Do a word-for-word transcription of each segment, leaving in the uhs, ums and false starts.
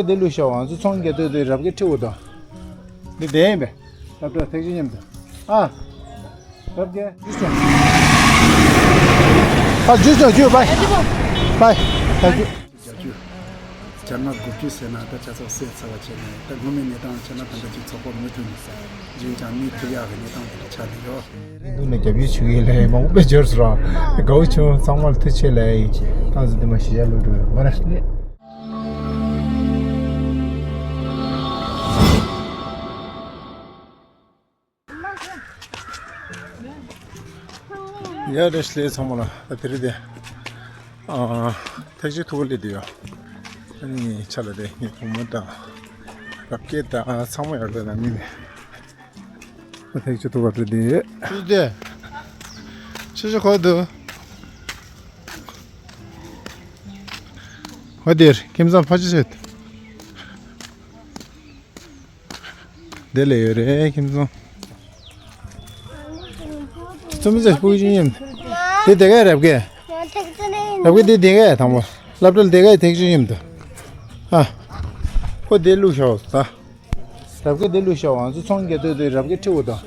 འདི་ལུས་ཤོག་ང་ཚོ་ཚོང་རྒྱག་དུས་དུས་རབ་ཀྱི་ཁྲིད་འོ་དང་། འདི་བསྡད་ཡིན་པས། སློབ་གྲྭ་ཐེག་ཆེན་མཉམ་དུ། ཨ། རབ་རྒྱལ། ཨ་ཇུ་ཇུ་ཇུ་བའི། བའི། ཨ་ཇུ། རྒྱ་ཇུ། ཇ་མ་དགུ་བཅུ་ཟེར་ན་ད་ཇ་ཚོགས་སེ་ཚ་བ་བྱས་ནས་ད་སྔོན་མའི་གནས་སྟངས་བྱས་ན་ད་ལྟ་ཅིག་ཚོགས་པ་མུ་མཐུད་ནས་ཟ། རྗེས་ཀྱང་གནས་ཐུབ་ཡག་གི་གནས་སྟངས་དེ་འདྲ་ཆགས་བསྡད་ཡོད། འདུག་ནས་རྒྱབ་ཡིག་ཆུ་ཡིག་ལས་མང་པོ་འབྱོར་སོང་ར། དགའ་བོ་བྱུང་། ཚང་མར་ཐུགས་རྗེ་ཆེ་ལབ་ཡིན། ཏང་ཟི་དེ་མ་ཞི་ཡ་ལོ་འགྲོ་མ་ར་ལས། ཡ་རེ་ཤི་ལེ་ཚང་མ་ལ་ད་དེ་རིང་དེ། ཨ། ཐེག་ཆེན་ཐུགས་ཀ་ལས་དེ་ཡོད། ཨ་ནི་ཆ་ལ་དེ་ངའི་བུ་མོ་དང་། རབ་རྒྱལ་དང་ཚང་མ་ཡོད་རེད་ལ་མི་ནི། ཨ་ཐེག་ཆེན་ཐུགས་ཀ་ལས་དེ་ཡོད། ཆུ་དེ། ཆུ་ཆུ་ཁོ་དུ། ཧོ་དེར་ཁྱིམ་ཚང་ཕ་ཆུ་ཆེད། དེ་ལས་ཡོད་རེད་ཁྱིམ་ཚང་། རྩོམ་རྩལ་སྤུ་གུ་ཡིན། དེ་དེ་ག་རབ་གས། རབ་གས་དེ་དེ་ག་དང་པོ། སློབ་གྲྭ་དེ་ག་ཐེག་ཆེན་ཡིན་དུ། ཨ། ཁོ་དེ་བླུགས་ཤོག་ད། རབ་གས་དེ་བླུགས་ཤོག་ང་ཚོ་ཚོང་རྒྱག་དུས་དུས་རབ་གས་ཁྲིད་འོ་དང་།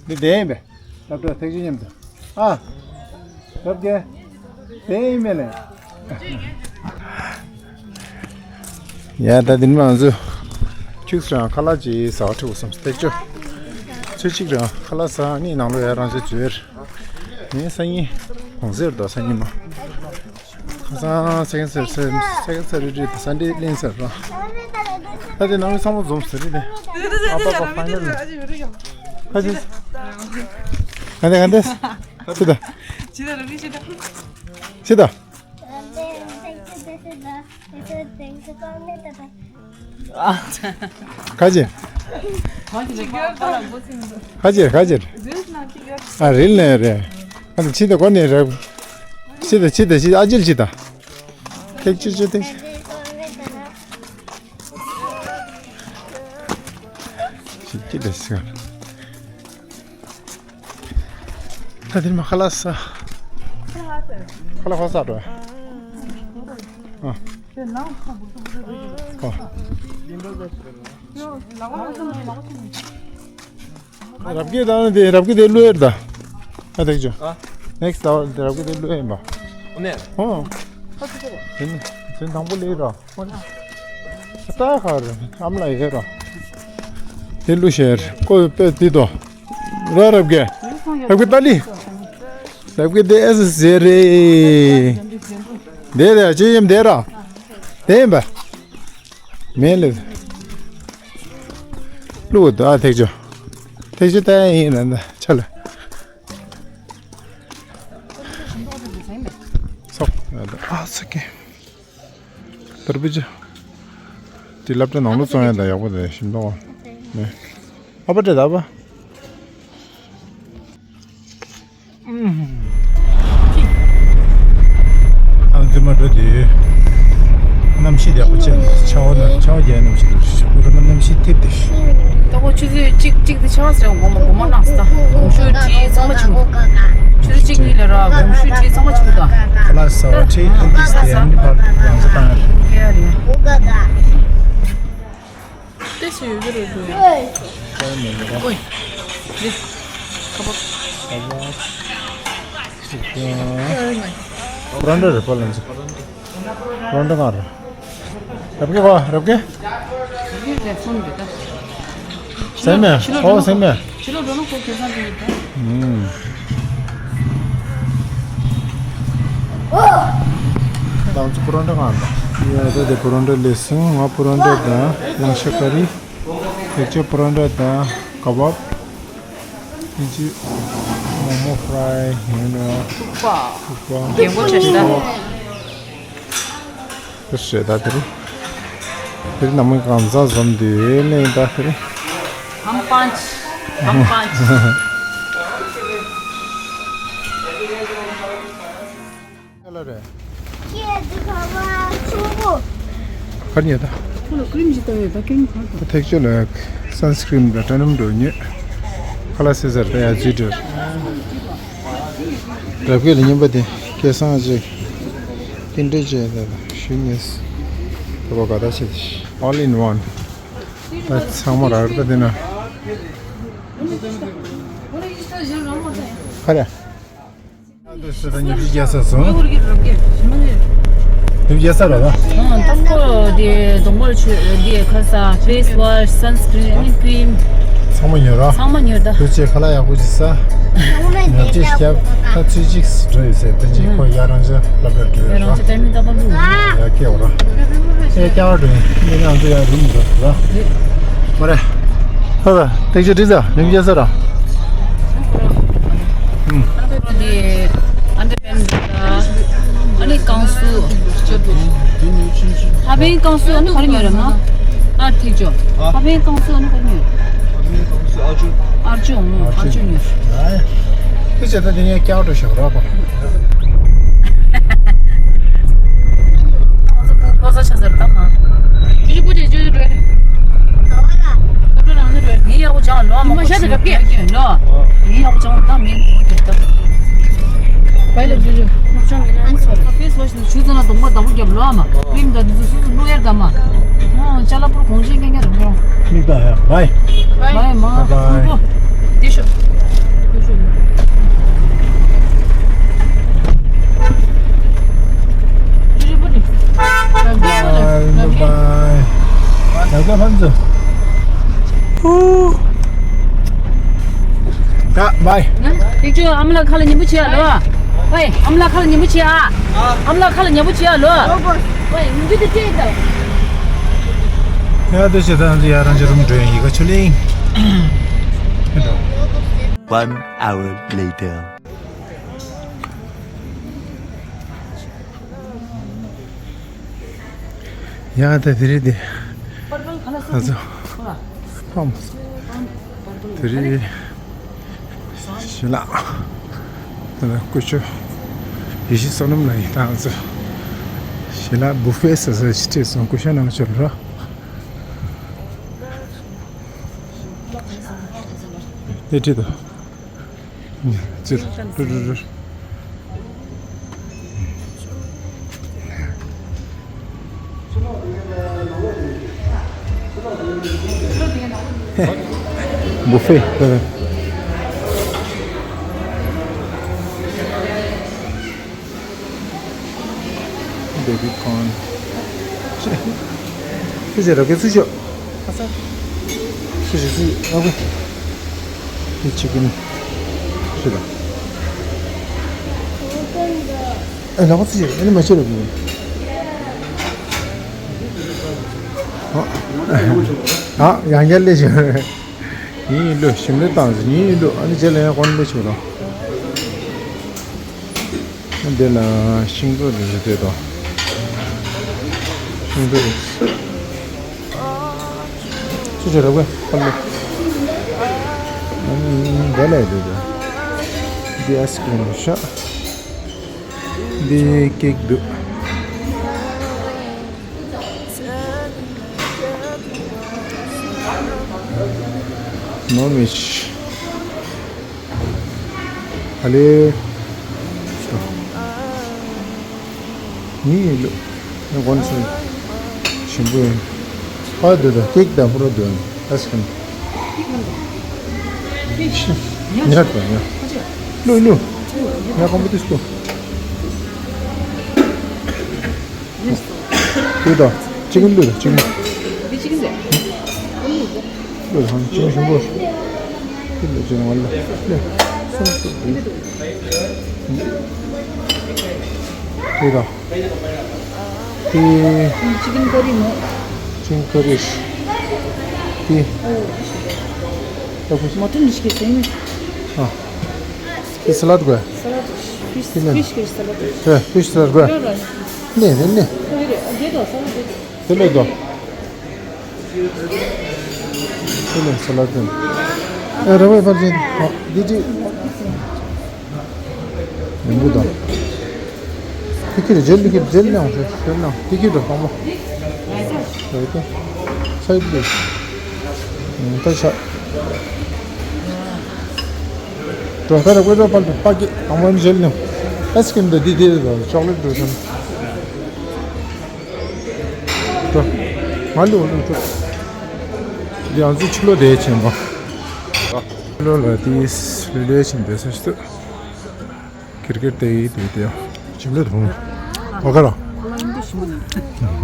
འདི་བསྡད་ཡིན་པས། སློབ་གྲྭ་ཐེག་ཆེན་མཉམ་དུ། ཨ། རབ་རྒྱལ། དེ་ཡིན་མེད་ལེ། ཡ་ད་དེ་ནི་ང་ཚོ། ཁྱུག་ཙམ་ཁ་ལག་ཅིག་ཟ་བ་ཁྲིད་འོ་བསམ་སྟེག་ཅོ། ཚོད་གཅིག་རང་ཁ་ལག་ཟ་ནི་ནང་ལོ་ཡ་རང་ཚོ་འཛུལ། ངའི་སང་ཉིན། གུང་སེང་རེད་དོ་སང་ཉིན་མ། ཁ་སང་སེ་ཀེན་སེ་རི་སེ་ཀེན་སེ་རི་རི་དེ་སན་ཌེ་ལེན་ཟེར་རོ། ད་དེ་ནང་མི་ཚང་མ་འཛོམས་ཟེར་རེད་དེ། ཨ་པ་པ་ཕའི་ནལ། ཁ་ཅིག་ག་འདི་ག་འདི། ཅི་ད། ཅི་ད། ཅི་ད། ག་ཅི། ག་ཅི་ག་ཅི། ཨ་རིལ་ནས་རེད། ཨ་ནི་ཅི་ད་གོ་ནས་རེད། ཅི་ད་ཅི་ད་ཅི་ཨ་ཅིལ་ཅི་ད། ཐེག་ཆུ་ཆུ་ཐེག་ཆུ། ཅི་ཅི་ད་ཟེར། ད་དེར་མ་ཁ་ལག་ཟ། ཁ་ལག་ཁ་ཟ་འགྲོ། ཨ། ཨ། རབ་རྒྱས་དང་དེ་རབ་རྒྱས་དེ་བླུགས་ཡོད་ད། ཨ་ཐེག་ཆུ། ཨ། ནེག་སི་ཊི་ཟླ་བ་དེ་རབ་རྒྱས་དེ་བླུགས་ཡོད་པ། ཨོ་ནེ། ཨོ། དེ་ནི་དེ་དང་པོ་ལས་ར། ཨོ་ནེ། ད་ག་རེ་ཨམ་ལ་ཡོད་ར། དེ་བླུགས་ཤེར་ཀོ་པེ་དེ་དོ། ར་རབ་རྒྱས། རབ་རྒྱས་ཏ་ལི། རབ་རྒྱས་དེ་ཨེ་སི་ཟེར་རེ། དེ་དེ་ཅི་ཡིན་དེ་ར། དེ་ཡིན་པ། མེད་ལེ། བླུགས་ད་ཐེག་ཆུ། ཐེག་ཆུ་ད་ཡིན་ལ་ན་ཆ་ལ། སོག་ཨ་ས་ཀེ། ཏར་བུ་ཇ། དེ་སློབ་གྲྭ་ནང་ལོགས་བཙོང་ཡ་ད་ཡག་པོ་དེ་ཞིམ་མདོག་ནས། ཨ་པ་ཏྲེ་ད་པ། ཨ་འཛིན་མ་འགྲོ་དུས། གནམ་གཤིས་ཡག་པོ་བྱས་ནས་ཆར་པ་ན་ཆར་པ་རྒྱག་གནམ་གཤིས་རེད། ཕྱི་རུ་གནམ་གཤིས་ཐིབས་ཏེ། ད་ཁོ་ཆུ་ཚོད་གཅིག་གཅིག་དེ་ཆར་པ་ཟེར་དགོངས་མ་དགོངས་མ་གནང་སོང་། ད་དགོང་ཞོགས་ཁྲིད་ཚང་མ་ཆུ། ཆུ་ཚོད་གཅིག་གཉིས་ལ་ར་དགོང་ཞོགས་ཁྲིད་ཚང་མ་ཆུ་ད། ཁ་ལག་ཟ་བ་ཁྲིད་ཨ་འདིས་དེ་ཨ་ནི་ཕར་རང་ཚོ་བཏང་ཡ་རེད། ཡ་རེད། ཏེ་སུ་ཡོད་ཀྱི་རེད་འདུག་ཡ། ཨོའི། རེད། ཁ་པར། ཁ་པར། ཅིག་ཀྱང་། ཨོའི་མ། པུ་རན་ཏྲ་རེད་པ་ལན་ཅིག་པུ་རན་ཏྲ་གང་རེད། རབ་རྒྱས་གོ་རབ་རྒྱས། རེད་སོང་རེད་ད། སེམས་མེད་ཨོ་སེམས་མེད། ཕྱི་ལོགས་འགྲོ་ན་ཁོ་ཁེ་སང་དེ་ཡོད་ད། ཨུམ། ང་ཚོ་པུ་རོན་ཊ་གང་དང་། ཡ་ད་དེ་པུ་རོན་ཊ་ལས་སོང་། ང་པུ་རོན་ཊ་དང་ལང་ཤ་ཀ་རི། ལེགས་བཅོས་པུ་རོན་ཊ་དང་ཀ་བབ། ཨིན་ཅི། མོ་མོ་ཧྥ་རའི་ཡིན་ནོ། ཐུག་པ། ཐུག་པ། རྒན་པོ་བྱས་ཤི་ད། དེ་ཞེ་ད་དེ་རེད། དེ་རིང་ནམ་གང་ཟ་འཛོམས་དུས་ནས་ད་དེ་རེད། ཧམ་པན་ཆི། ཧམ་པན་ཆི། ཁ་ལ་རེད། ཁྱེད་འདི་ག་བ་ཆུང་པོ། གར་ཉེ་ད། ཁོ་ལ་ཀྲིམ་ཞིག་བཏང་ཡོད་ད་ཀྲིམ་གང་དང་། ཐེག་ཆོད་ལ་སན་སི་ཀྲིམ་དང་ཀྲ་ནམ་འགྲོ་ཉེ། ཁ་ལ་སེ་ཟར་ད་ཡ་ཇི་འགྲོ། རབ་རྒྱས་ལ་རྔན་པ་དེ་སྐལ་བཟང་ཅིག་རྟེན་འབྲེལ་བྱས་ད་ཞུ་ཉེས། གོ་ག་ད་ཤི། All in one. ད་ཚང་མ་རག་རེད་ད་དེ་ན། ཧ་རེ། ད་ཉི་ཤུ་རྒྱལ་ས་སོང་། ཉི་ཤུ་རྒྱལ་ས་ར་ད། ཨང་། ད་ཁོ་དེ་གདོང་པར་ཆུ་དེ་ཁ་ས་face wash, sunscreen, ཨ་ནི་cream ཚང་མ་ཉོ་ར། ཚང་མ་ཉོ་ད། དུས་ཆེ་ཁ་ལག་ཡག་པོ་ཅིག་ཟ། ཉལ་ཆས་ཞབས་ད་ཚོད་ཅིག་འགྲོ་ཡོད་ཟེར་དེ་ཅིག་ཁོ་ཡ་རང་ཅག་སློབ་གྲྭར་འགྲོ་ཡ་ཡོད་རང་ར། ཅག་ཏན་མི་ཏག་ཏག་ལུག་ཡ་ཁེ་འོ་ར། ཨེ་ཀྱ་བ་འགྲོ་ཡིན་འདི་ནང་ཚོ་ཡ་རུམ་འགྲོ་ར། མ་རེད། ཧ་ད་ཐེག་ཆེ་བྲིས་ས་ལིང་རྒྱ་ས་ར། ཨུམ། འདི་ཨན་ཏི་པན་ཨ་ནི་ཀང་སུ། ཧ་པན་ཀང་སུ་ཨ་ནི་ག་རེ་ཉོས་ར་མ། ཨ་ཐེག་ཆོ། ཧ་པན་ཀང་སུ་ཨ་ནི་ག་རེ་ཉོས། ཨར་ཅོ་ཨང་ཨར་ཅོ་ཉོས། ཨ་ཡ། དེ་བྱས་ད་དེ་ངས་སྐྱག་འགྲོ་ཞོག་ར་པ། ང་ཚོ་ཕོ་ས་ཆ་ཟེར་ད་ཧ། ཅི་ཅི་པོ་ཅི་ཅི་རེད། ཁ་ཏོ་ལང་ནི་རེད། ཡིན་ཡག་པོ་ཅང་ལོ་མ་ཤ་དེ་ག་གེ་ལོ། ཡིན་ཡག་པོ་ཅང་ད་མིན་ཐོག་གི་ད། བའི་ལ་ཅི་ཅི་ནོ་ཅང་མིན་ན་ཚོ་རེད། ཕེས་ཝ་ཤི་ནི་ཆུ་ཚོད་ལ་གདོང་པ་བདག་པོ་རྒྱབ་ལོ་ཨ་མ། ཀྲིམ་ད་དེ་ཚོ་སུ་སུ་བླུག་ཡར་ད་མ། ཨང་ཅ་ལག་པོ་གོང་ཆེན་ཀེང་ཀེང་རུང་རུང་། མིག་ད་ཧ་བའི། བའི་མ། བའི་བའི། ཀུ་ཀུ། དེ་ཤོ། ཀུ་ཤོ། ཅི་རེད་པོ་ནི། བའི་བའི། ད་བའི། ད་བའི། ཧུ། ད་བའི། ཡིག་ཆུ་ཨ་མ་ལགས་ཁ་ལ་ཉན་པོ་བྱེད་ཨ་ལོ། ཝེ་ཨ་མ་ལགས་ཁ་ལ་ཉན་པོ་བྱེད་ཨ། ཨ་མ་ལགས་ཁ་ལ་ཉན་པོ་བྱེད་ཨ་ལོ། ཝེ་ཉན་པོ་དེ་བྱེད་ད། ཡ་དེ་བྱེད་ད་ཡ་རང་ཅི་རུམ་འགྲོ་ཡིན་ཡི་ག་ཆུ་ལིང་། One hour later. ཡ་ད་དེ་རེད་དེ། ཨ་ཙི། ཧམ། དེ་རེད། ཞི་ལ། དེ་ལ་ཀུ་ཅོ། ཡེ་ཤེས་བསོད་ནམས་ལ་ཡིན་ད་ཨ་ཙི། ཞི་ལ་བུ་ཧྥེ་ཟེར་ཟེར་ཅི་སྤྲད་སོང་ཀུ་ཤ་ནང་ཆོར་ར། དེ་བྲིས་དང་། ཅི་ལ་རུ་རུ་རུ། བུ་ཧྥེ། བེ་བི་ཀོན། ཅི་ཅི་ར་གེ་སུ་ཤོ། སུ་ཤི་སུ་ཨ་བེ། དེ་ཅི་ཀིན། ཤི་ར། ཨེ་ལ་ག་སུ་ཤི་ཨེ་ནི་མ་ཤི་ར་གུ། ཨ་ཡང་ཡར་ལས་ཤི། ཡིན་ཡིན་ལོ་ཞིམ་ལས་བཏང་ཟིན་ཡིན་ཡིན་ལོ་ཨ་ནི་རྗེས་ལ་ཡང་ཀོན་ལས་ཤི་ར། འདི་ལ་ཤིང་ཏོག་རེ་རེ་དེ་དང་། ཤིང་ཏོག་རེ། ཅི་བྱེད་ར་བས་ཁ་ལོ། འདི་ལ་ཡོད་དེ། འདི་ཨའི་སི་ཀྲིམ་ཤ། འདི་ཀེག་འདུག་ནོ་མིག་ཨ་ལེ། ཡིན་ཡིན་ལུ། ནི་གོན་སོང་། ཞིམ་པོ་ཡིན། ཨ་འདོད་ད་ཀེག་དང་པུ་ར་འདོད་ནི་ཨ་སི་ཁན། ཉག་པ་ཉག་ལུ་ལུ། ཉག་གོམ་པ་ཏིས་ཏུ། དེ་དང་ཅི་ཀིན་ལུ་དང་ཅི་ཀིན། འདི་ཅི་ཀིན་རེད། ལུ་དང་ཅི་ཀིན་ཞིམ་པོ། དེ་ལུ་ཅི་ཀིན་ལ་ལེ་སུམ་སུམ་དེ། དེ་དང་། དེ། ཅི་ཀིན་ཀ་རི་མོ། ཅི་ཀིན་ཀ་རི། དེ། ཨོ་ཀེ། མ་ཏུན་ནི་ཤི་ཀེ་སེ་ནི། ཨ། དེ་སལ་ཌ་དགོས། སལ་ཌ། ཕིཤ། དེ་ལེན། ཕིཤ་ཀེ་སལ་ཌ། ཨེ་ཕིཤ་སལ་ཌ་དགོས། ལེ་ལེ་ལེ། དེ་དོ་སལ་ཌ་དེ་དོ། དེ་ལེ་དོ། དེ་ལེ་སལ་ཌ་དེ། ཨེ་ར་བའི་ཕར་ཅན། ཨ་དེ་དེ། ཡོང་གི་དང་། ཏི་ཁི་རེ་ཇེལ་ཏི་ཁི་ཇེལ་ནང་ཞོ་ཞོ་ནང་ཏི་ཁི་རེ་དང་མོ། རེད་དེ། སའི་ཌི་ལས། ད་ཤ། འགྲོ་ཁ་རེ་ཀོས་ཏོ་ཕལ་དུ་ཕ་གི་དང་མོ་ཇེལ་ནང་། ཨའི་སི་ཀྲིམ་དང་འདི་འདི་རེད་དང་ཅོག་ལེ་ཊི་འགྲོ་ཤོ་ན། འགྲོ། ང་འདུག་འདུག་ཅོ། འདི་ང་ཚོ་ཕྱི་ལོགས་དེ་ཆེན་པོ། ཕྱི་ལོགས་ལ་དེ་ལུས་ལས་ཆེན་པོ་ས་ཞིག་འདུག་ཀིར་ཀིར་དེ་ཡིས་དེ་དེ་ཡང་ཞིམ་ལོས་དུ་བུང་། ཨོ་ཁ་རོ། ཁོ་ལ་ཨིན་འདི་ཞིམ་པོ་ན།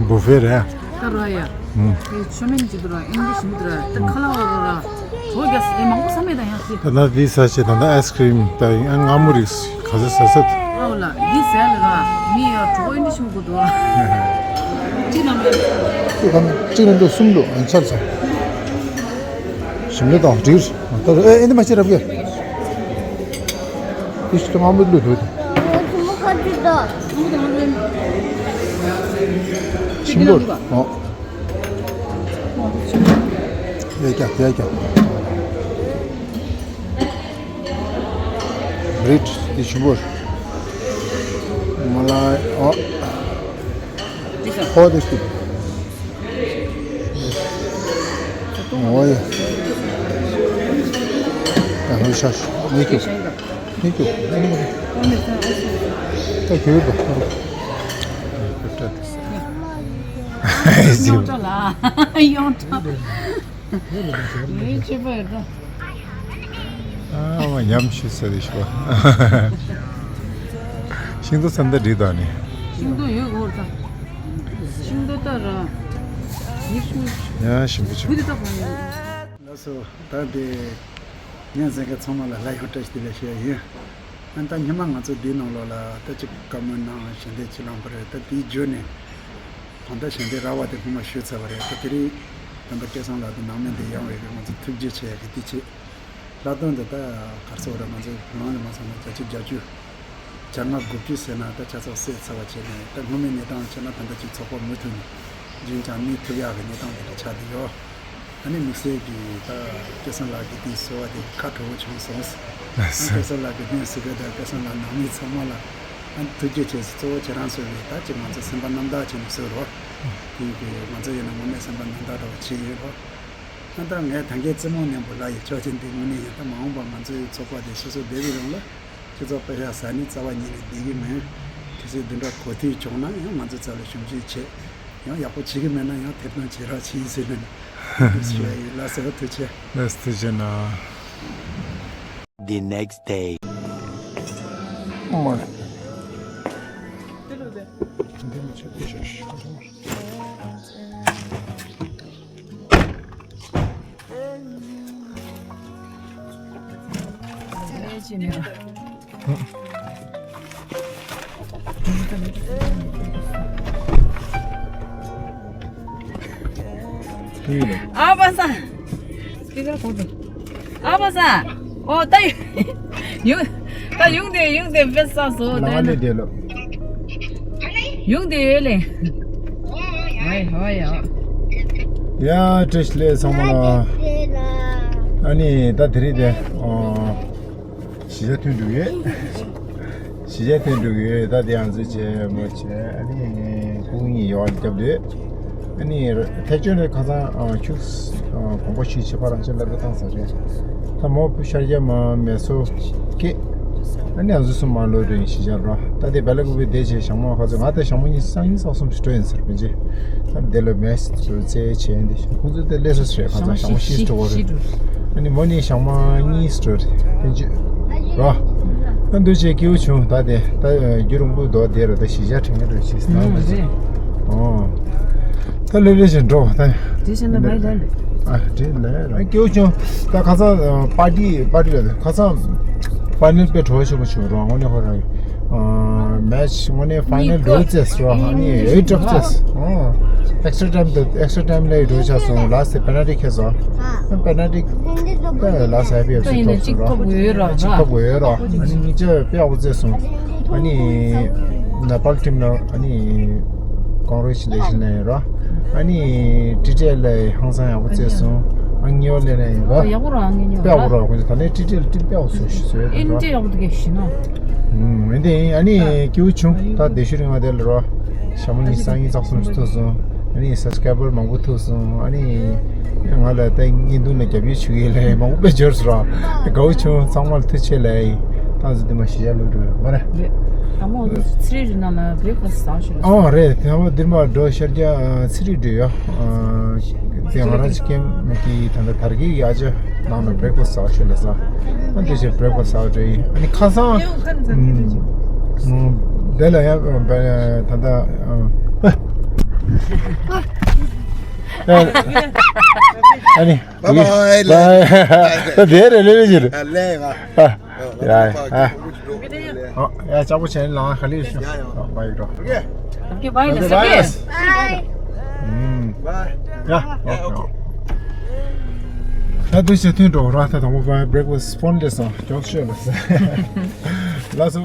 བུ་ཧྥེ་རེད། ད་ར་ཡ། ཨུམ། དེ་ཆོ་མེན་ཅི་འདུག་ར་ཨིན་འདི་ཞིམ་པོ་འདུག་ར་ད་ཁ་ལ་བ་ར་ར། གྲོ་རྒྱག་ས་དེ་མང་པོ་ས་མེད་ད་ཡང་ཤི། ད་ལྟ་འདི་ས་ཆེ་ད་ལྟ་ཨའི་སི་ཀྲིམ་ད་ཡང་མངར་མོ་རིགས་ག་ཚོད་ཟ་ས། ཨོ་ལ་འདི་ཟ་ལ་ར་མི་ཡ་གྲོ་ཨིན་འདི་ཞིམ་པོ་འདུག་ར། ཅི་ནམ་ཡ། ཅི་ག་ནི་གཅིག་རེ་འདུག་གསུམ་འདུག་ཨ་ཆར་ཚ། ཞིམ་ལོས་དང་འདྲིར་ད་ཨེ་ཨེ་འདི་མ་ཆེ་རབ་གས། ཨིཤ་ཏོ་ང་མི་ལུས་ལུས་ཏེ། ཞིམ་པོ། ཨོ། ཡ་ཀྱ་ཡ་ཀྱ། རིད་དེ་ཞིམ་པོ། མ་ལ་ཨོ། ཧོ་དེ་ཤི། ཨོ་ཡ། ཡ་ཧོ་ཤ་ཤ་ནི་ཀྱུ། ནི་ཀྱུ། ཨ་ནི་མ་ད་ཁྱོད་པ། ཨེ་ཟིའུ། ཡོང་ཏོ་ལ་ཡོང་ཏོ། ཡོང་ཏོ་ལ། ཡོང་ཏོ། ཡོང་ཏོ། ཨ་མ་ཉམས་ཤིག་ཟེར་རེ་ཤོག་ཤིང་ཏོག་ཚན་ད་འགྲིག་དང་ནི། ཤིང་ཏོག་ཡོད་གོ་ད། ཤིང་ཏོག་ད་ར། ཡིབ་ཤུ། ཡ་ཞིམ་པོ་བུ་ཆུ། དེ་ད་གང་ཡོད། ལགས་སོ། ད་དེ་ཉན་ཟེར་མཁན་ཚང་མ་ལ་ལ་ཡང་བཀྲ་ཤིས་བདེ་ལེགས་ཞུ་ཡ་ཡིན། ཨ་ད་སྔོན་མ་ང་ཚོ་འདིའི་ནང་ལོགས་ལ་ད་ཅིག་བཀའ་མོལ་གནང་ཞལ་འདེབས་ཅིག་བསླངས་པ་རེད། ད་དེའི་བརྒྱུད་ནས་ད་ལྟ་ཞལ་འདེབས་རག་པ་དེ་སྔོན་མ་ཞུས་ཚར་བ་རེད། ད་དེ་རིང་ད་ལྟ་སྐལ་བཟང་ལགས་དང་ནང་མི་འདི་ཡོང་བའི་གི་ང་ཚོ་ཐུགས་རྗེ་ཆེ་ཡ་གི་དེ་བྱེད། ལྷག་དོན་དུ་ད་གར་སོགས་ར་ང་ཚོའི་བོད་ནང་ལ་མ་སོང་ན་བརྒྱ་ཆ་བརྒྱད་ཅུ། བརྒྱ་ལྔ་དགུ་བཅུ་ཟེར་ན་ད་ཆ་ཚང་བསད་ཚར་བ་བྱས་ནས་ད་སྔོན་མའི་གནས་སྟངས་བྱས་ན་ད་ལྟ་ཅིག་ཚོགས་པ་མུ་མཐུད་ནས་རྒྱུན་བསྐྱངས་གནས་ཐུབ་ཡག་གི་གནས་སྟངས་དེ་འདྲ་ཆགས་བསྡད་ཡོད། ཨ་ནི་དམིགས་བསལ་གྱིས་ད་སྐལ་བཟང་ལགས་ཀྱིས་དེ་གསོལ་བ་དེ་ཁ་དྲོ་བོ་བྱུང་སོང་། ཨ་སྐལ་བཟང་ལགས་ཀྱི་སྙན་ཞུ་གི་ད་སྐལ་བཟང་ལགས་ནང་མི་ཚང་མ་ལ་ཨ་ཐུགས་རྗེ་ཆེ་ཟེར། གཙོ་བོ་ཁྱེད་རང་ཚོ་གིས་ད་ཅིག་ང་ཚོ་སེམས་པ་རྣམ་དག་བྱས་ནས་གསོལ་རོགས། དེ་གི་ང་ཚོ་ཡིན་ན་དངོས་གནས་སེམས་པ་རྣམ་དག་འདྲ་བོ་བྱས་ཡོད་རོགས། ད་ལྟ་ངས་ད་གིན་རྩེད་མོ་ནས་འབུ་ལ་ཡི་ཆོག་ཅན་འདི་དངོས་གནས་ཡིན། ད་མ་འོངས་པ་ང་ཚོའི་ཚོགས་པ་དེ་སོ་སོ་བསྡད་པའི་རིང་ལ་སྤྱི་ཚོགས་དཔེ་ཤག་ཟ་ནི་རྩ་བ་ཉིད་ནས་བསྡད་ཀྱི་མེད། གལ་སྲིད་འདི་འདྲ་གོ་ཐོས་བྱུང་ན་ཡང་ང་ཚོའི་རྩ་ལ་ཞུམ་གཞིག་བྱེད། ཡང་ཡག་པོ་བྱེད་ཀྱི་མེད་ན་ཡང་ཐེར་འདོན་བྱེད་རོགས་བྱེད་ཟེར་ནས་ཞུ་ཡ་ཡིན། ལགས་སོ། ཐུགས་རྗེ་ཆེ། ལགས་སོ། ཐུགས་རྗེ་གནང་། The next day. མ་རེད། འདི་མི་ཆོག་པའི་ཞོ་ཞོ། ཨ་པ་ས། སྤི་ཀར་གོ་དུ། ཨ་པ་ས། ཨོ་ད་ཡུ། ད་ཡུང་དེ་ཡུང་དེ་བེ་ས་སོ་ལ་དེ་ནི། ལ་དེ་ལོ། ཡུང་དེ་ཡོད་ལེ། ཧོ་ཡ་ཧོ་ཡ། ཡ་བཀྲ་ཤིས་བདེ་ལེགས་ཚང་མ་ལ། ཨ་ནི་ད་དེ་རིང་དེ་ཨོ། གཞིས་ཆགས་ཐོན་འགྲོ་ཡོད། གཞིས་ཆགས་ཐོན་འགྲོ་གི་ཡོད། ད་དེ་ཡང་ཚོད་བྱས་མོ་བྱས་ཨ་ནི་སྐུ་ངོ་གཉིས་ཡོག་རྒྱབ་སྡོད། ཨ་ནི་ཐད་སྐྱོན་རེད། ཁ་སང་ཨ་ཁྱུག་ཨ་དགོངས་པ་ཞུས་བྱས་ཕར་རང་ཅག་སླར་གསོ་བཏང་ས་རེད། ད་མོ་བུ་ཤར་རྒྱ་མ་མེ་སོ་སྐད། ཨ་ནི་ང་ཚོ་གསུམ་མར་ལོག་འགྲོ་ཡིན་གཞིས་ཆགས་རོ། ད་དེ་སྦེལ་ཀོབ་བསྡད་བྱས་ཞག་མ་ཁ་ཚོད་ང་དང་ཞག་མ་གཉིས་སང་ཉིན་སང་གསུམ་ཞིག་འགྲོ་ཡིན་ཟེར་བུན་ཅེ། ད་དེ་ལ་མེ་སི་ཚོ་རྩེ་བྱས་འདི་ཁོང་ཚོ་དེ་སླེབས་ས་རེད། ཁ་སང་ཞག་མ་བཞི་འགྲོ་བ་རེད། ཨ་ནི་མོ་ནི་ཞག་མ་གཉིས་འགྲོ་རེད་བུན་ཅེ། རོ། ཨ་འདུ་བྱས་སྐྱིད་པོ་བྱུང་། ད་དེ་ད་རྒྱུ་རིང་པོ་འདུག་དེ་ར་ད་གཞིས་ཆགས་དྲན་གྱི་འགྲོ་ཞིག་སྣང་ཨ་འདུ་བྱས། རེད། ཨོ། ད་ལེ་ལེ་བཞིན་འགྲོ་ད། དེ་བཞིན་ལ་མའི་ལན་རེད། ཨ་དེ་ལས་རང་སྐྱོ་བྱུང་། ད་ཁ་སང་པར་ཏི་པར་ཏི་ལ་ཁ་སང་ཕའི་ནལ་དཔེ་བྲོ་བ་ཆེན་པོ་བྱུང་རོགས། དངོས་གནས་ཁོ་རང་མེ་ཆི་དངོས་གནས་ཕའི་ནལ་འགྲོ་རྩེས་རོགས། ཨ་ནི་ཨེ་ཊི་ཨོཕ་རྩེས། ཨེག་སི་ཊ་ཊེམ་དུ་ཨེག་སི་ཊ་ཊེམ་ལ་འགྲོ་ཆགས་སོང་། ལ་སི་ཊི་པེ་ནལ་ཊི་ཁེལ་སོང་། པེ་ནལ་ཊི་ལ་སི་ཧེ་པི་ཨེཕ་སི་ཐོབ་སོང་རོགས། གཅིག་ཐོབ་དགོས་ཡོད་རོགས། གཉིས་ཀྱི་དཔེ་ཡག་པོ་རྩེས་སོང་། ཨ་ནི་ནེ་པཱལ་ཊིམ་ལ་ཨ་ནི་ཀོང་གྷི་རེ་ཆུ་ལེ་ཤན་ལབ་ཡིན་རོགས། ཨ་ནི་ཊི་ཊི་ཨེལ་ལ་ཧང་སང་ཡག་པོ་རྩེས་སོང་། ཨ་ནི་ཉེ་བ་ལས་ནས་ཡིན་རོགས། ཡག་པོ་རོགས། ཨ་ནི་ཉེ་བ་དཔེ་ཡག་པོ་རོགས། ཁོང་ཚོ་ད་ནས་ཊི་ཊི་ཨེལ་ཊིམ་དཔེ་ཡག་པོ་བཟོས་ཤིག་བཟོས་ཡོད་ཨེ་ནི་རོགས། དཔེ་ཡག་པོ་འདུག་གས་ཤི་ནོ། ཨུམ། ཨེ་འདི་ཨ་ནི་སྐྱིད་པོ་བྱུང་། ད་དེ་ཤུ་རིང་བ་དེ་ལ་རོགས། ཞག་མ་གཉིས་སང་ཉིན་ཙག་གསུམ་ཞིག་ཐུག་སོང་། ཨ་ནི་སབ་སི་ཀ་རའི་བར་མང་པོ་ཐུག་སོང་། ཨ་ནི་ང་ལ་ད་བརྙན་ཐུང་ལ་རྒྱབ་སྐྱོར་ཞུ་གི་ལས་མང་པོ་དཔེ་འབྱོར་སོང་ར། དགའ་བོ་བྱུང་། ཚང་མ་ལ་ཐུགས་རྗེ་ཆེ་ལབ་ཡིན། ད་ཚོ་འདི་མ་གཞིས་ཆགས་ལོག་འགྲོ་ཡོད་མ་རེད། དང་པོ་ཚེ་རིང་རི་ནང་ལ་བྷེ་རེག་ཕ་སི་ཟ་ཤོད་ལ། ཨོ་རེད། དང་པོ་འདིར་མ་འགྲོ་ཤར་རྒྱག་ཚེ་རིང་འགྲོ་ཡོད། དེ་ང་རང་ཅིག་ཀེམ་གི་ད་ལྟ་དར་གི་ཡ་ཅི་ནང་ལ་བྷེ་རེག་ཕ་སི་ཟ་ཤོད་ལ་ཟ། ཨ་འདི་ཞིག་བྷེ་རེག་ཕ་སི་ཟ་འགྲོ་ཡིན། ཨ་ནི་ཁ་སང་དེ་ལ་ཡ་ད་ལྟ་ཨ་ནི། Bye bye. ད་དེ་རེ་ལེ་ལེ་ཞིག་རེད། ཨ་ལེ་ང་། ཨ། ཡ་ཡ། ཨ། ཡ་ལྕགས་པོ་བྱས་ལ་ང་ག་ལེ་ཞིག་ཨ་བྷའི་འགྲོ། ཨོ་ཁེ་བྷའི་ལ་ཟེར་གི། ཨུམ། ཡ་ཡ། ཨོ་ཁེ། ད་དུས་ཚོད་ཐུང་འགྲོ་ར། ད་དང་པོ་བྷའི་བྷེ་རེག་ཕ་སི་སྤོན་ལེ་སོང་མགྱོགས་ཤོད་ལ་ཟེར། ལགས་སོ།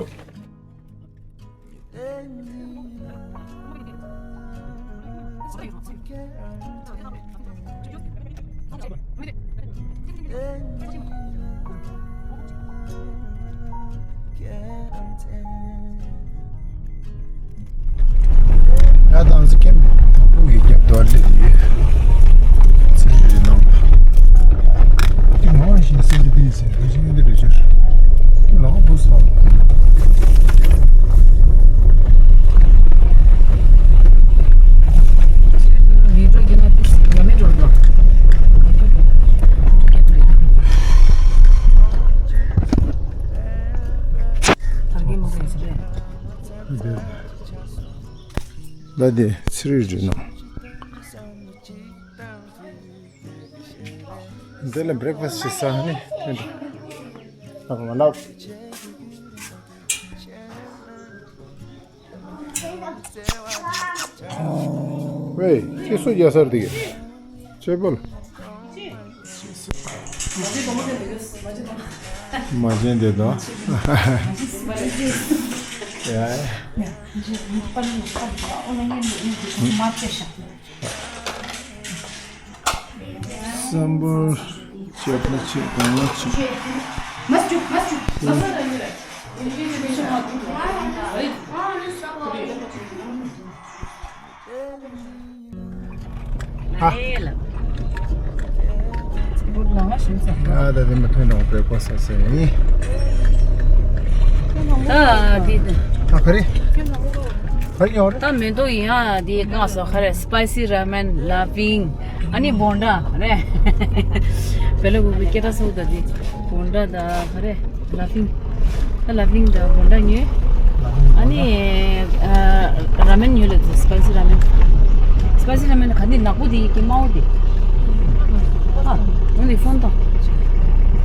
ཡ་དང་སི་ཀེམ་དང་པོ་ཡི་རྒྱབ་དོར་ལེ་ཡོད། ཚེ་རིང་རི་ནང་། དེ་མ་བཞིན་སེ་འདི་དེ་ཟེར་རུ་ཟིན་འདི་འདྲ་ཤར། ལག་བུ་སོང་། མི་འགྲོ་རྒྱ་ནག་དེ་ཡ་མེད་འགྲོ་འགྲོ། ད་རྒན་མ་རེད་ཟེར་རེད། ད་དེ་ཚེ་རིང་རི་ནང་། འདི་ལ་བྷེ་རེག་ཕ་སི་ཞིག་ཟ་ནི། ཨ་མ་ལགས། ཝེ་ཁྱེད་སུ་རྒྱ་སར་དེ་གི་ཆེ་བོ་ལ། མ་བྱན་དེ་དང་། ཡ། སམ་བར་ཅེ་ནི་ཆེ་གང་ལ་ཆེ། ཨ། ཨ་ད་དེ་མི་ཐོན་ནོ་བེ་ཀོ་ས་སེ་ཡིན། ཨ་དེ་དེ། ཨ་ཁ་རེ། ཁ་རེ་ཡོད་རེད། ད་མེ་ཏོག་ཡིན་ཨ་དེ་གང་སོ་ཁ་རེ་སི་པའི་སི་ར་མེན་ལ་ཕིང་ཨ་ནི་བོན་ཌ་རེད། བེ་ལ་གུ་གུ་སྐད་གྲགས་སོ་ད་དེ་བོན་ཌ་ད་ཁ་རེ། ལ་ཕིང་། ད་ལ་ཕིང་དང་བོན་ཌ་ཉོས། ཨ་ནི་ཨ་ར་མེན་ཉོས་ལ་དེ་སི་པའི་སི་ར་མེན། སི་པའི་སི་ར་མེན་ག་འདི་ནག་པོ་དེ་ཡི་གེ་དམར་པོ་དེ། ཨ་འོ་འདི་ཕོན་དང་།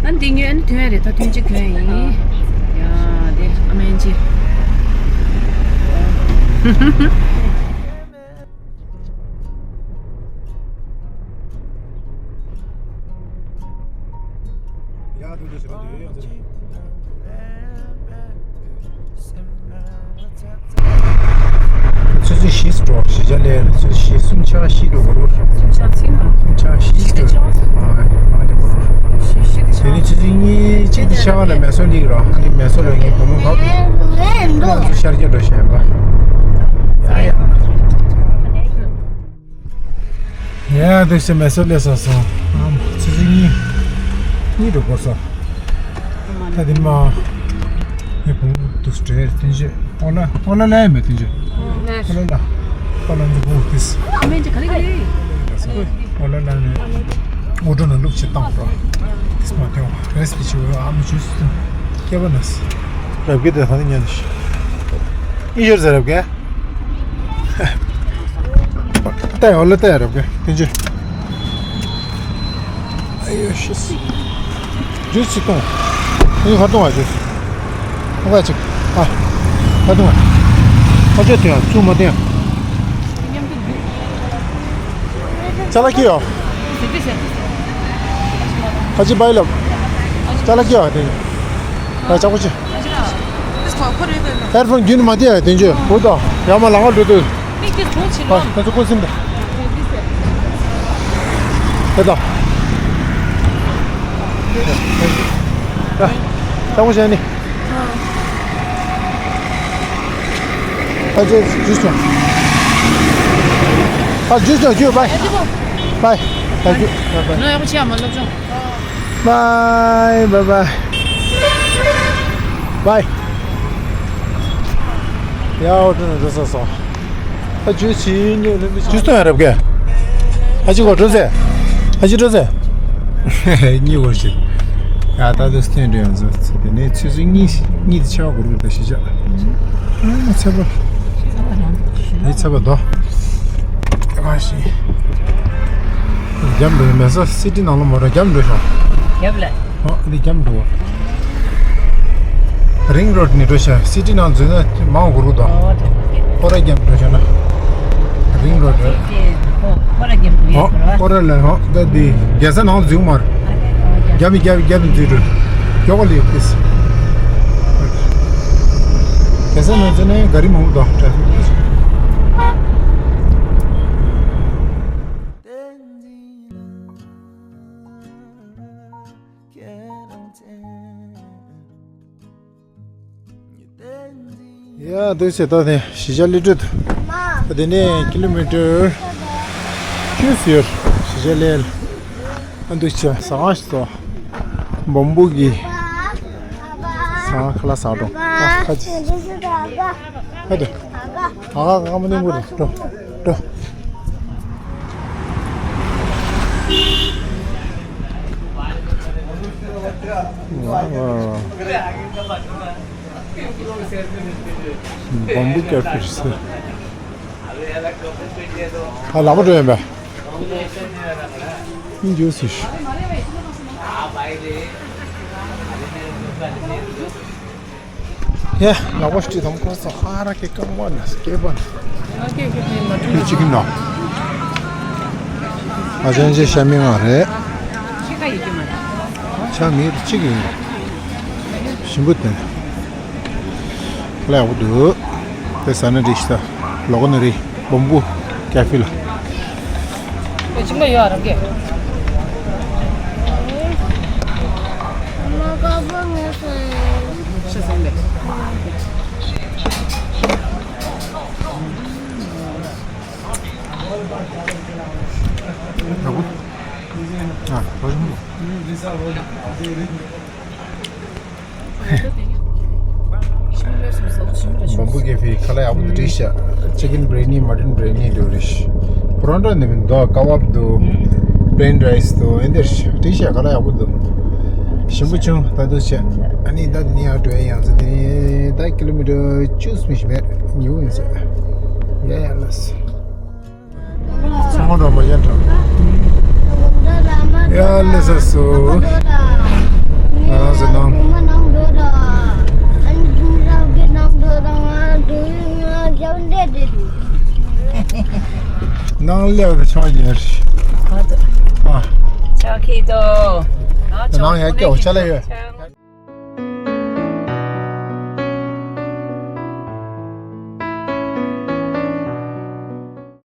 ཨ་འདི་ཉོས་ཨ་ནི་ཐོན་རེད། ད་ཐོན་ཅིག་ཐོན་ཡིན། ཡ་དེ་ཨ་མེན་ཅི། ཆུ་ཚོད་བཞི་འགྲོ་བཞི་ཆ་ལས་ཆུ་ཚོད་བཞི་གསུམ་ཆ་བཞི་འགྲོ་གོ་རོ། གསུམ་ཆ་བཞི་འགྲོ། ཨ་ཨ་འདི་གོ་རོ། དེ་ནི་ཆུ་ཚོད་གཉིས་གཅིག་དེ་ཤ་བ་ལ་མེ་སོ་ལིག་རོ། ཨ་ནི་མེ་སོ་ལ་ངའི་བུ་མོ་བབས། ང་ཚོ་ཤར་རྒྱག་འགྲོ་བཞིན་པ། ཡ་ཡ། ཡ་དེ་ཤ་མེ་སོ་ལས་སོ་སོང་། ཨ་ཆུ་ཚོད་གཉིས་གཉིས་འགྲོ་གོ་སོ། ད་དེ་མ་ངའི་བུ་མོ་དུ་སྤྲད་དེ་ཤ་ཨོ་ལ་ཨོ་ལ་ལ་ཡ་མེད་དེ་ཤ་ཨོ་ལ་ལ་ཨོ་ལ་འདི་བུ་ཏིས། ཨ་མེན་ཅི་ག་ལེ་ག་ལེ། ཨོ་ལ་ལ་ནས་ཨོ་ཏོ་ནང་བླུགས་བྱེད་བཏང་རོགས། ཏིས་མ་ཐེའོ་རེས་ཀྱི་ཆུ་ཨ་མ་ཆུ་སུ་སྐྱེ་བ་ན་སི། རབ་ཀྱི་དེ་ཧ་ནི་ཉན་ཤི། ཨི་ཤོར་ཟེར་རབ་ཀྱི། ཏའི་ཨོ་ལ་ཏའི་རབ་ཀྱི་ཐེན་ཅི། ཨ་ཡོ་ཤི་སི། ཇུས་ཅི་གཏོང་། ཨི་ཧ་གཏོང་བ་ཇུས། ཨོ་ཁ་ཅིག་ཨ། ཨ་དུང་ཨ། ཨ་ཅོ་དེ་ཡང་ཚུགས་མ་དེ་ཡང་། ཅ་ལག་ཁྱེར་ཡོང་། ཨ་ཅི་བའི་ལབ། ཅ་ལག་ཁྱེར་ཡོང་དེ། ཨ་ཅག་པོ་ཅི། ཧེར་ཕོན་རྒྱུན་མ་དེ་ཡང་དེ་འཇོད་བུ་དང་ཡང་མ་ལང་བ་འགྲོ་དུས། ཨ་ཁྱེད་ཚོ་ཀོ་སིན་ད། དེ་དང་། ད་ལྟ་བུ་བྱས་ནི། ད་ཅེས་ཇུས་ཅང་། ད་ཇུས་ཅང་ཇུས་བའི། བའི། ད་ཇུས་བའི། ནོ་ཡག་པོ་བྱེད་ཨ་མ་སློབ་སྦྱོང་། བའི་བའི་བའི། བའི། ཡ་འོ་འགྲོ་ནས་འགྲོ་ས་སོང་། ཨ་ཇུས་ཆི་ཉོས་ལེན་མི་ཆི་སྟོན་རབ་གས། ཨ་ཅི་གོ་འགྲོ་ཟེ། ཨ་ཅི་འགྲོ་ཟེ། གཉིས་འོར་ཞིག་ཡ་ད་དུ་སྟོན་འགྲོ་ཡང་ཟོ་ཚེ་དེ་ནས་ཆུ་ཚོད་གཉིས་གཉིས་དེ་ཆ་བ་གོ་རུ་ད་ཤི་ཆ། ཨ་ཚེ་པ། ཨི་ཚེ་པ་དོ། ཨ་ཤི། རྒྱབ་འགྲོ་མེད་ས་སི་ཏི་ནང་ལ་མོ་ར་རྒྱབ་འགྲོ་ཤོག་རྒྱབ་ལ། ཨ་འདི་རྒྱབ་འགྲོ། རིང་རོ་ནི་འགྲོ་ཤ་སི་ཏི་ནང་འཛུལ་ན་མང་གོ་རུ་དང་། ཨོ་ཏེ་ཁོ་ར་རྒྱབ་འགྲོ་ཤ་ན། རིང་རོ་འགྲོ། ཁོ་ར་རྒྱབ་འགྲོ་ཡོད་ཁོ་ར། ཨོ་ཁོ་ར་ལ་ཧོ་ད་འདི་རྒྱལ་ས་ནང་འཛུལ་མར། རྒྱབ་མི་རྒྱབ་རྒྱབ་མི་འཛུལ་འགྲོ། མགྱོགས་པ་ལས་ཏིས། རྒྱལ་ས་ནང་འཛུལ་ན་ག་རི་མང་པོ་དང་ཏྲ་ཕིག་ཏིས། ཡ་འདུག་ཟེར་ད་དེ་གཞིས་ཆགས་ལི་ཀྲུ། དེ་ནས་ཀི་ལོ་མི་ཊར་བཅུ་ཟེར་གཞིས་ཆགས་ལི། ཨ་འདུག་ཆ་ཟ་ཁང་ཞིག་སོ། འབོམ་སྦུག་གི་ཟ་ཁང་ཁ་ལག་ཟ་འགྲོ། ཨ་ཁ་ཅིག་ཨ་དེ། ཨ་ཁ་ཁ་མ་ནི་མུ་རེ་འགྲོ་འགྲོ། འབོམ་སྦུག་ཀེ་ཕེ་ཟེར། ཨ་ལག་པ་འགྲོ་ཡིན་པས། ཨིན་ཇུ་སི་ཤི། ཡ་ལག་པ་སྤྲི་དང་ཁོ་ཚོ་ཧ་ར་ཀེ་ཀང་བ་ན་སྐེ་བ་ན། ཁྱོད་ཅི་གི་ན། ཨ་ཅན་ཅེ་ཤ་མི་ང་རེད། ཤ་མི་རེད་ཅི་གི་ཡིན། ཞིམ་པོ་དེ། ལས་འུ་འདུག་དེ་ཟ་ན་རིགས་ཤ་ལོ་གོ་ན་རིགས་བོམ་བུ་ཀ་ཧྥི་ལ། ཨེ་ཅི་མ་ཡོད་རང་གི། ཤ་ཟ་མེད། ཨ་བོ། ཨ་བོ། བོམ་བུ་ཀེ་ཧྥེ་ཁ་ལག་ཡག་པོ་འདུག་བྲིས་ཤག་ཅི་ཀན་བི་རི་ཡ་ནི་མ་ཊན་བི་རི་ཡ་ནི་འདུག་རེད། པོ་རོ་ཊ་ནི་མི་འདུག་ཀ་བབ་འདུག་པི་ལེན་རའི་སི་འདུག་ཨེ་འདིར་བྲིས་ཤག་ཁ་ལག་ཡག་པོ་འདུག་ཞིམ་པོ་བྱུང་ད་འདུག་བྱས། ཨ་ནི་ད་ནི་ཡང་འགྲོ་ཡ་ཡང་ཚེ་དེ་ད་ཀི་ལོ་མི་ཊར་བཅུ་མི་ཞིག་མེད་ཉིའུ་ཡིན་ཟེར། ཡ་ཡ་ལ་སི། ཚང་མ་འགྲོ་མ་ཡན་འགྲོ། ཡ་ལེ་ས་སུ། ང་རང་ཟེར་ནང་། ནང་ལེ་བ་ཆང་ཡིན་རེད། ཨ། ཆང་ཁེ་དོ། ནང་ཡ་སྐྱོ་ཆ་ལ་ཡོད།